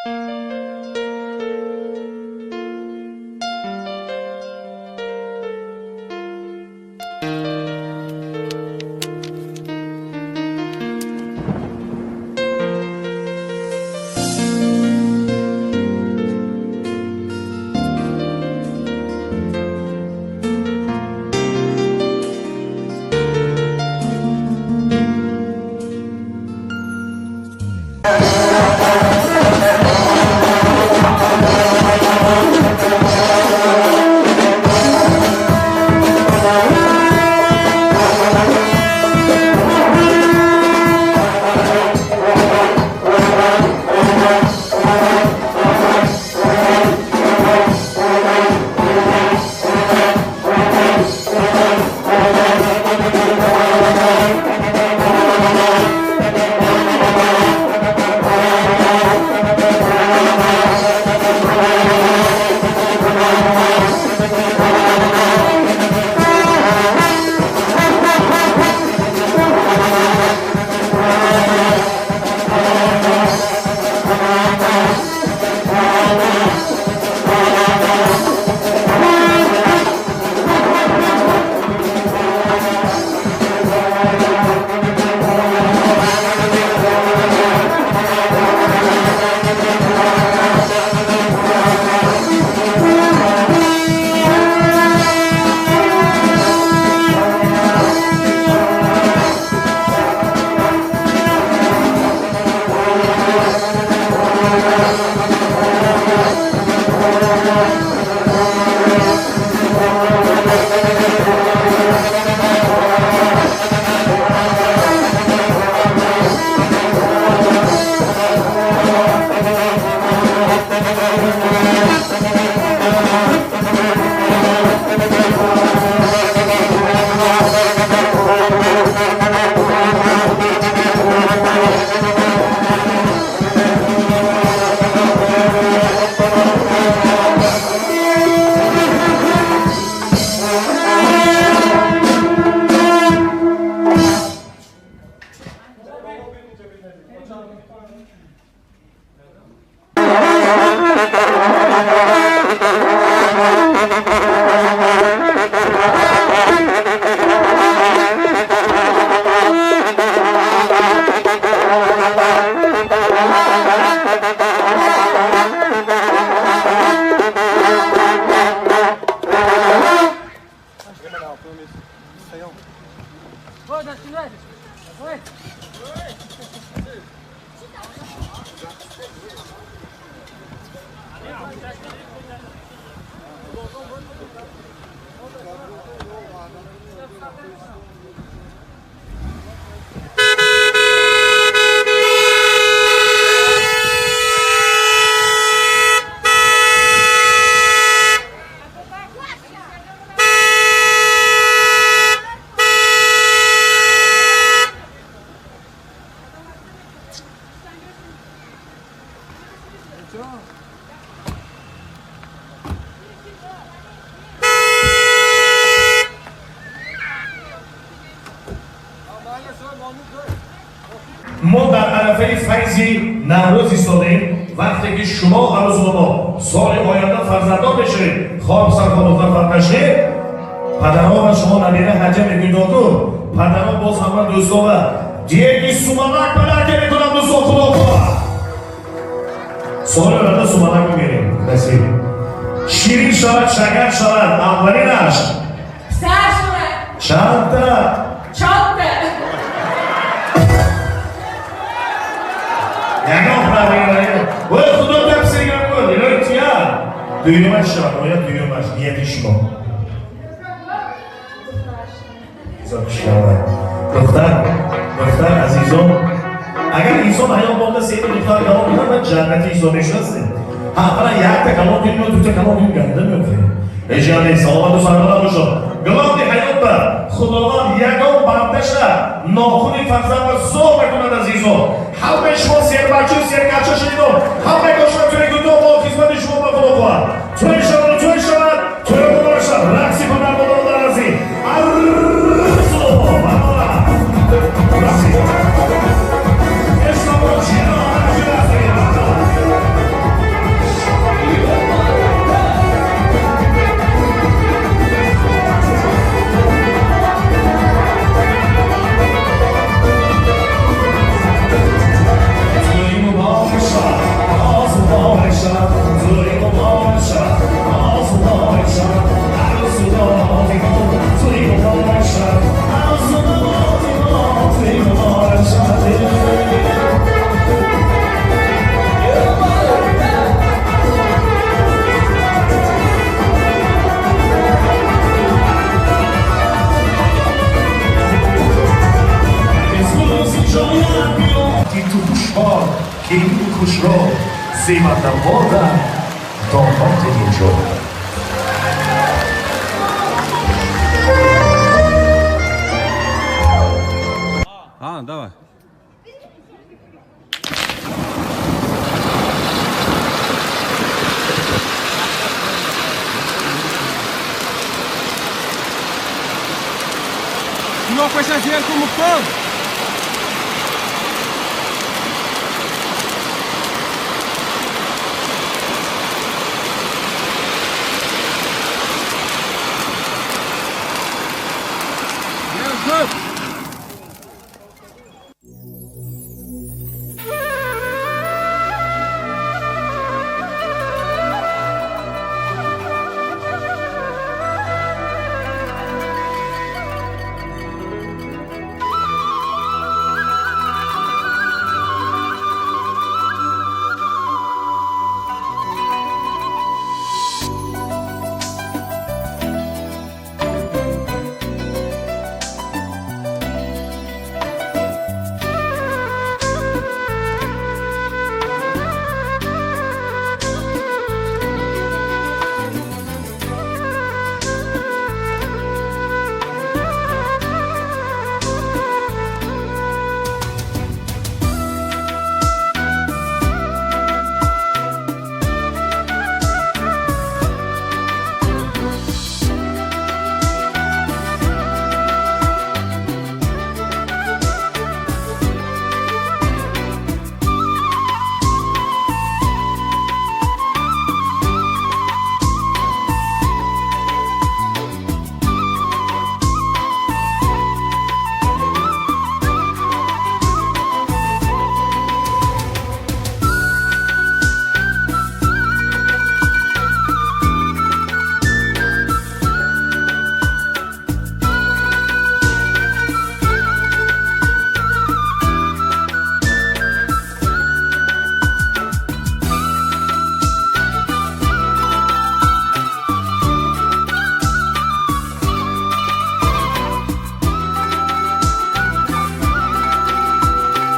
Мо дар арафаи файзи Наврӯз истодем. Вақте ки шумо арӯзу мо соли оянда фарзандон мешавед, хоб сархонуфар фарқашед, падарон ва шумо набера ҳаҷа мекунед. Падарон боз ҳама дӯстона деги суманак подарка мекунам. Дӯстон, худо хоҳад, соли оянда суманак мегирем. Насиб ширин шавад, шакар шавад. Аввалинаш чандта? Чорта. Ягон проблема. Ой, худо тапсирган кун, илоҳи тия. Дуюмаш шавад, оя дуюмаш, нияти шумо. Духтар, духтар, азизон, агар инсон ҳаёт монда сета духтар калон кунад, ва ҷаннати ҳисоб мешудаст. Ҳа, ана якта калон кунем, дута калон кунем, ганда меофем. Эҷоне, саломату сарбаланд бошед. Главный ҳаёт ба Худованд ягон бандаша нохуни фарзанда зор накунад, азизон. Ҳамаи шумо сербачу серкача шунидон. Ҳамаи кошма тӯи гудо бо хизмати шумо ба Худо хоҳад. Тӯи шавад, тӯи шавад, тӯи муборак шавад. Рақси падар модарон дар азӣ. Арзу, бародар. Рақси. Эшнабо, чино, арзу, Ту душвор келин хушро зевардавода домоди инҷо. А, давай. Кино паша зер ку муктон.